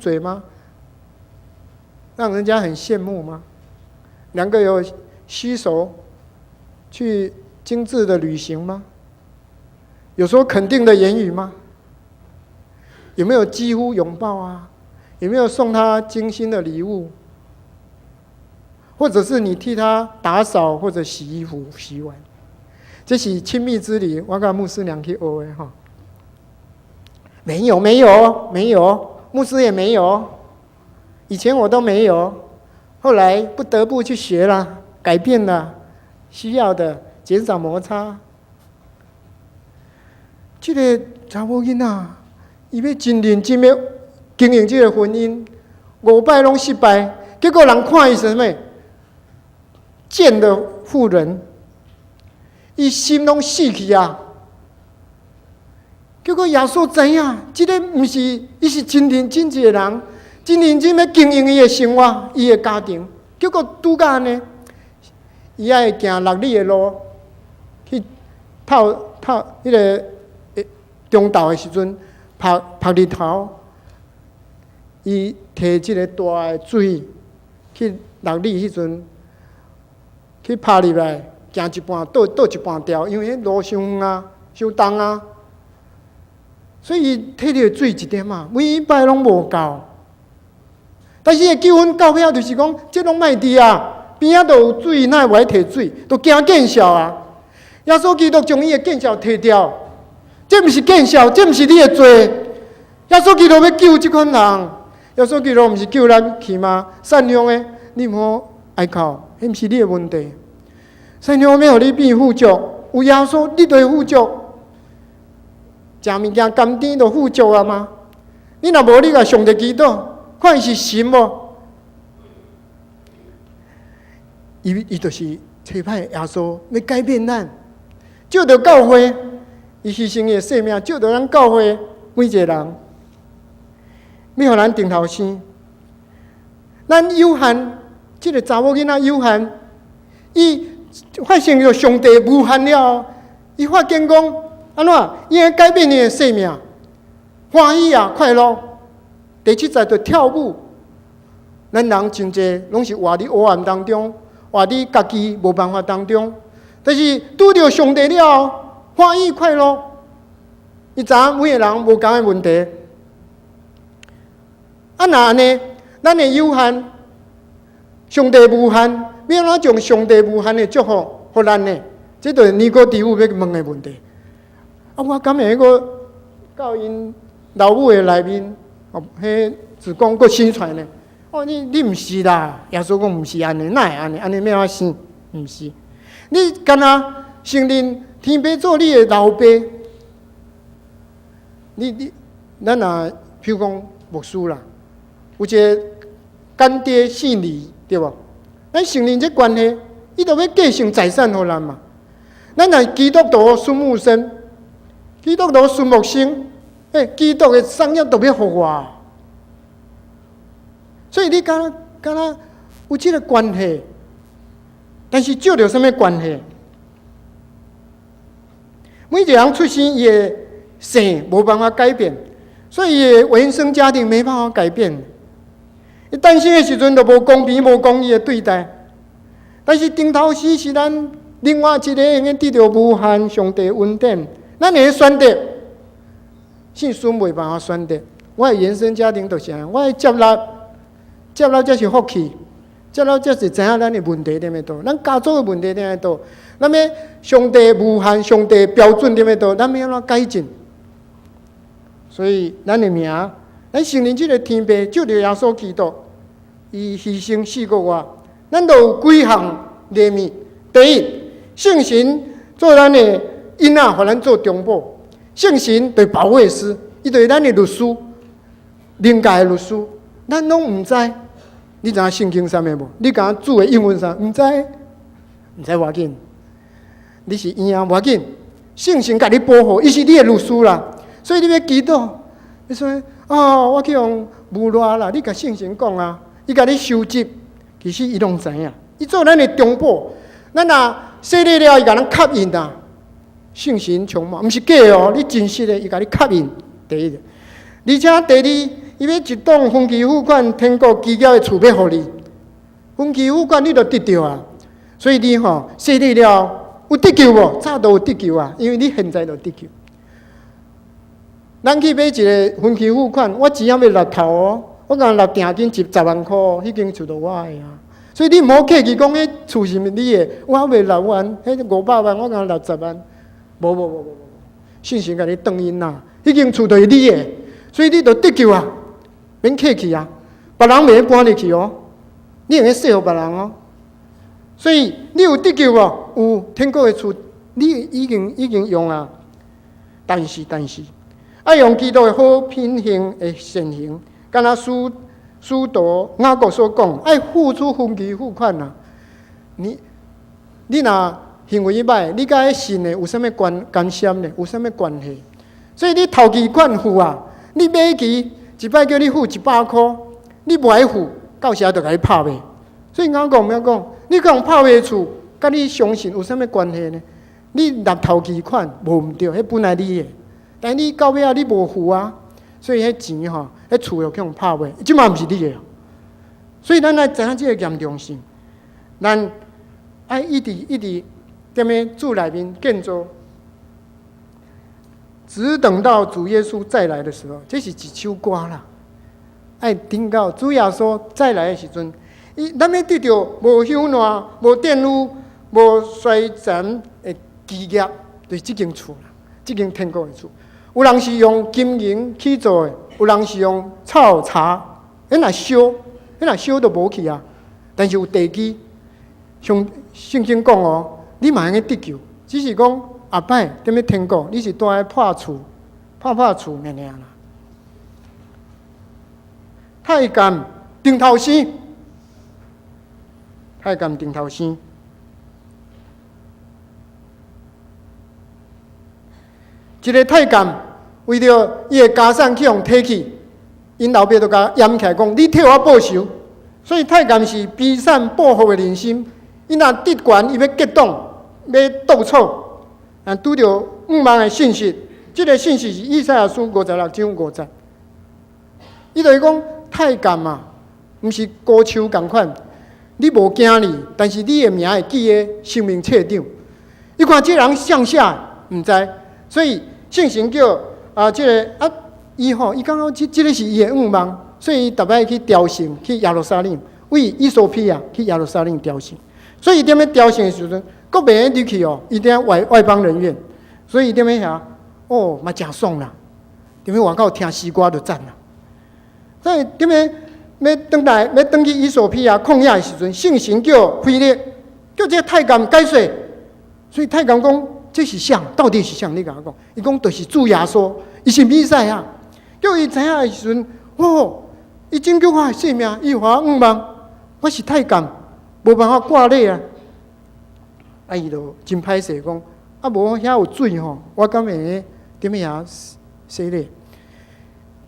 嘴嗎？讓人家很羨慕嗎？兩個有攜手去精緻的旅行嗎？有說肯定的言語嗎？有沒有幾乎擁抱啊？有沒有送他精心的禮物？或者是你替他打掃或者洗衣服、洗碗？這是親密之禮，我佮牧師娘去學的哈。沒有，沒有，沒有，牧師也沒有。以前我都沒有，後來不得不去學了，改變了，需要的減少摩擦。這个查某囡仔，伊欲真認真欲經營這个婚姻，五擺攏失敗，結果人看伊是啥物？賤的婦人，伊心攏死去啊！結果耶穌知影，這个毋是，伊是真認真一個人，真認真欲經營伊的生活，伊的家庭。結果拄甲按呢，伊愛行6里的路去透透彼个中晝的時陣，曬曬日頭，伊提這个大的水去六里彼陣去拋入來，行一半倒倒一半條，因為彼路傷遠啊，傷重啊。所以伊提著水一點仔，每一擺攏無夠。但是伊救恩到尾就是講，這攏莫佇啊，邊仔都有水，哪會無愛提水？都驚見笑啊！耶穌基督將伊的見笑提掉，這毋是見笑，這毋是你的罪。耶穌基督欲救這款人，耶穌基督毋是救咱起碼善良的，你毋好哀哭，彼毋是你的問題。善良欲予你變富足，有耶穌你就會富足。食物件甘甜就富足啊嗎？你若無你共上帝祈禱，看伊是神無？伊伊就是差派耶穌欲改變咱，借著教會，伊犧牲伊的性命，借著咱教會每一個人，欲予咱重頭生。咱有限，這个查某囡仔有限，伊發現著上帝無限了，伊發現講按怎？伊會改變伊的生命，歡喜啊，快樂。第七節就跳舞。咱人真濟攏是活佇黑暗當中，活佇家己無辦法當中。但是拄著上帝了後，歡喜快樂。伊知影每个人無仝的問題。啊，若按呢，咱的有限，上帝無限，欲按怎將上帝無限的祝福予咱呢？這就是尼哥底母欲問的問題。啊，我敢會閣到𪜶老母的內面，哦，彼子宮閣生出來呢？哦，你你毋是啦！耶穌講毋是按呢，哪會按呢？按呢欲按怎生？毋是，你敢若承認天父做你的老爸？你你，咱若比如講牧師啦，有一个乾爹姓李，對無？咱承認這關係，伊就欲繼承財產予咱嘛。咱若基督徒孫牧生，基督徒孫牧生，欸，基督的產業都欲予我。所以你敢若敢若有這个關係，但是借著啥物關係？每一個人出生，伊的姓無辦法改變，所以伊的原生家庭沒辦法改變。伊誕生的時陣就無公平、無公義的對待。但是重頭生是咱另外一个會用得著無限上帝恩典，咱會選擇，姓孫袂辦法選擇。我的原生家庭就是按呢，我愛接納，接納才是福氣，接納才是知影咱的問題佇佗佗，咱家族的問題佇佗佗。咱欲上帝無限、上帝標準佇佗佗，咱欲按怎改進？所以咱的名，咱承認這个天父，借著耶穌基督，伊犧牲死過活，咱就有幾項禮物。第一，聖神做咱的囡仔，予咱做中保。聖神就是保惠師，伊就是咱的律師，靈界的律師，咱攏毋知。你知影聖經啥物無？你感覺主的應允啥？毋知，毋知無要緊。你是嬰仔無要緊，聖神共你保護，伊是你的律師啦。所以你欲祈禱，你說哦，我去予侮辱啦，你共聖神講啊，伊共你收集，其實伊攏知影，伊做咱的中保。咱若洗禮了，伊共咱確認啊。聖神充滿，毋是假哦，你真實的，伊共你確認。第一，而且第二，伊買一棟分期付款天國基業的厝欲予你，分期付款你就得著啊。所以你吼洗禮了有得救無？早都有得救啊，因為你現在就得救。咱去買一个分期付款，我錢猶未落頭哦，我共落定金10萬箍，彼間厝就我的啊。所以你毋好客氣講，彼厝是毋是你的？我猶未落完，彼500萬我共落十萬，無無無無無，信心共你斷因啦，彼間厝就是你的，所以你就得救啊，免客氣啊，別人袂搬入去哦，你會使說予別人哦。所以你有得救無？有天國的厝，你已經用啊。但是，愛用基督的好品行的善行，敢若使徒雅各所講，愛付出分期付款啊！你若行為䆀，你佮彼信的有啥物關干涉呢？有啥物關係？所以你頭期款付啊，你買機一擺叫你付100箍，你無愛付，到時仔就共你拍賣。所以雅各欲講，你共拍賣厝，佮你相信有啥物關係呢？你納頭期款無毋對，彼本來你的，但你到尾仔你無付啊，所以彼錢吼，彼厝就去予拍賣，這嘛毋是你的。所以咱愛知影這个嚴重性，咱愛一直一直踮咧主內面建造，直等到主耶穌再來的時候，這是一首歌啦。愛等到主耶穌再來的時陣，伊咱欲得著無朽爛、無玷污、無衰殘的基業，就是這間厝啦，這間天國的厝。有人是用金銀去做的，有人是用草柴，彼若燒，彼若燒就無去啊。但是有地基，像聖經講哦，你嘛會用得救，只是講後擺踮咧天國，你是蹛佇破厝、破破厝爾爾啦。太監頂頭生，太監頂頭生，一个太監為著伊的家產去予提去，𪜶老爸就共閹起來講：你替我報仇。所以太監是悲慘報復的人心，伊若得權，伊欲結黨，欲鬥草，啊，拄著向望的信息，這个信息是以賽亞書56章5節。伊就是講太監啊，毋是高手仝款，你無驚你，但是你的名會記佇生命冊頂。伊看這人像啥，毋知，所以聖神叫啊，這个啊，伊吼，伊感覺這个是伊的向望，所以伊逐擺去朝聖去耶路撒冷，為衣索比亞去耶路撒冷朝聖。所以伊踮咧朝聖的時陣，閣袂用入去哦，伊踮外邦人院，所以伊踮咧遐，哦，嘛誠爽啦。踮咧外口聽詩歌就讚啦。所以踮咧欲轉來，欲轉去衣索比亞曠野的時陣，聖神叫腓力，叫這个太監解說。所以太監講，這是啥？到底是啥？你共我講。伊講就是主耶穌，伊是彌賽亞。叫伊知影的時陣，哦，伊拯救我的性命，伊予我向望，我是太監，無辦法割禮啊。啊，伊就真歹勢講，啊，無遐有水吼，我敢會用踮遐洗禮？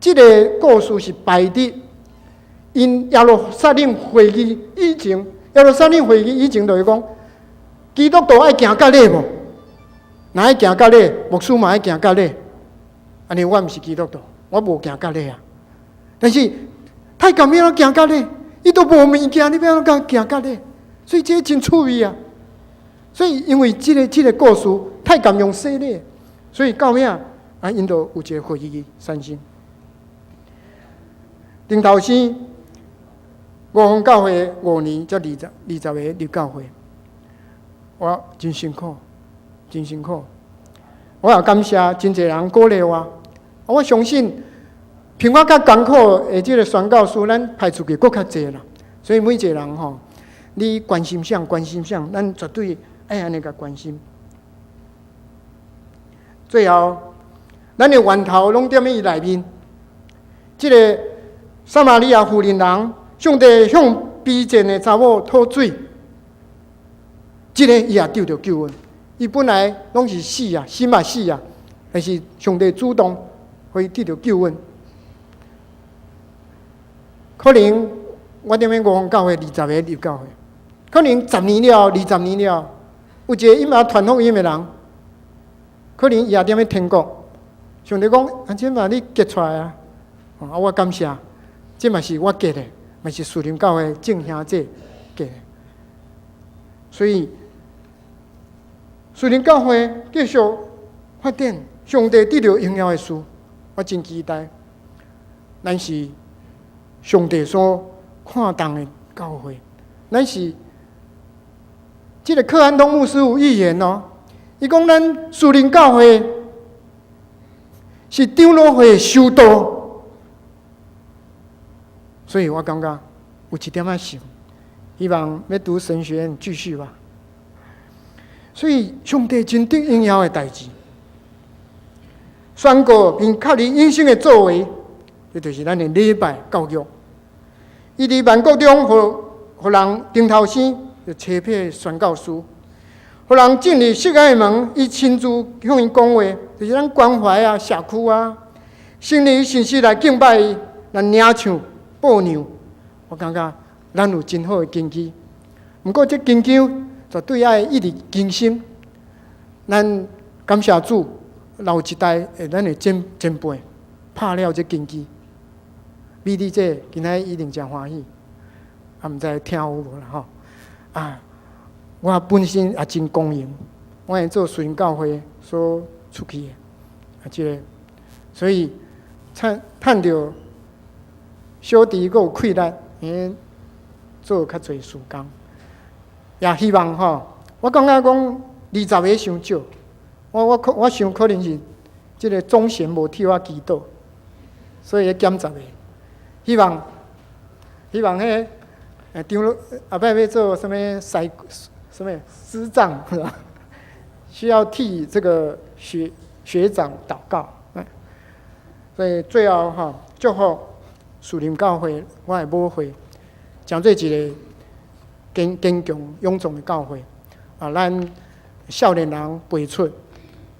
這个故事是擺佇𪜶耶路撒冷會議以前，耶路撒冷會議以前就是講，基督徒愛行割禮無？若愛行割禮，牧師嘛愛行割禮。按呢我毋是基督徒，我無行割禮啊。但是太監欲按怎行割禮？伊都無物件，你欲按怎行割禮？所以這真趣味啊！所以因為這个故事，太監用洗禮，所以到尾啊，𪜶就有一个會議產生。頂頭生五峰教會5年才20個入教會，我真辛苦，真辛苦。我也感謝真濟人鼓勵我，我相信憑我較艱苦的這个宣教士，咱派出去閣較濟啦。所以每一个人吼，你關心啥，關心啥，咱絕對愛按呢共關心。最後，咱的源頭攏踮伊內面。這个撒瑪利亞婦人人，上帝向卑賤的查某討水，這个伊也得著救恩。伊本來攏是死啊，心嘛死啊，但是上帝主動予伊得著救恩。可能我踮咧五峰教會20個入教會，可能10年了後、20年了後，有一个伊嘛傳福音的人，可能伊也踮咧天國。上帝講：啊，這嘛你結出來啊！啊，我感謝，這嘛是我結的，嘛是樹林教會眾兄弟結的。所以樹林教會繼續發展，上帝得著榮耀的事，我真期待。咱是上帝所看重的教會，咱是這個克安東牧師有預言哦，伊講咱樹林教會是長老會首都，所以我感覺有一點仔想，希望欲讀神學院繼續吧。所以上帝真得榮耀的代誌，宣告並確立永生的作為，這就是咱的禮拜教育。伊佇萬國中，予人頂頭生，就差派宣教師，予人進入錫安的門，伊親自向𪜶講話，就是咱關懷啊、社區啊，成立信息來敬拜伊，來領唱報娘。我感覺咱有真好的根基，毋過這根基絕對愛一直更新。咱感謝主，老一代的咱的前輩拍了這根基。美麗姐今仔一定誠歡喜，啊，毋知聽有無啦吼？啊，我本身也真光榮，我會做宣教會所出去的，啊，這個，所以趁趁著小弟閣有氣力，會做較濟事工，也希望吼，我感覺講20個傷少，我想可能是這個總賢無替我祈禱，所以減十個。希望彼個長老後擺欲做啥物師啥物師長是吧？需要替這個學長禱告。所以最後吼，祝福樹林教會，我的母會，成做一個堅強勇壯的教會。啊，咱少年人輩出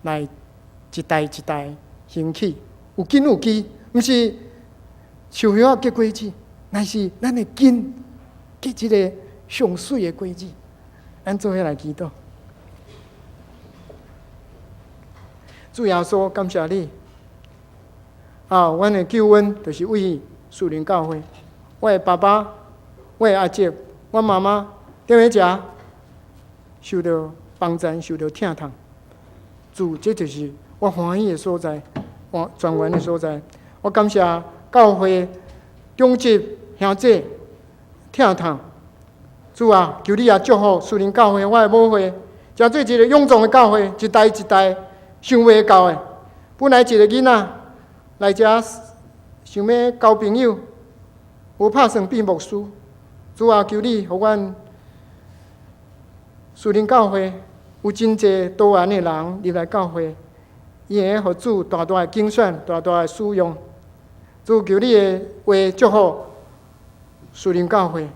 來，一代一代興起，有根有基，毋是樹葉仔結果子，乃是咱的根結這個上媠的果子。咱做伙來祈禱。主耶穌，感謝你。啊，阮的救恩就是為樹林教會。我的爸爸、我的阿叔、我媽媽踮咧遮受著幫贊、受著疼痛。主，這就是我歡喜的所在，我莊嚴的所在。我感謝教會長執兄弟疼痛。主啊，求你也祝福樹林教會，我的母會，成做一個勇壯的教會，一代一代想袂到的。本來一個囡仔來遮想欲交朋友，無拍算變牧師。主啊，求你予阮樹林教會有真濟多元的人入來教會，伊會予主大大的揀選，大大的使用。主，求你的話祝福樹林教會，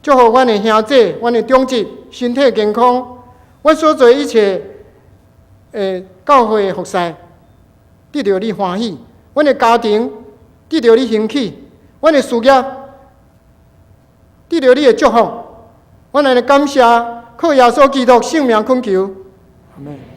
祝福阮的兄弟、阮的長執身體健康，阮所做一切的教會的服侍，得著你歡喜；阮的家庭得著你興起，阮的事業得著你的祝福。阮來感謝，靠耶穌基督聖名懇求，阿們。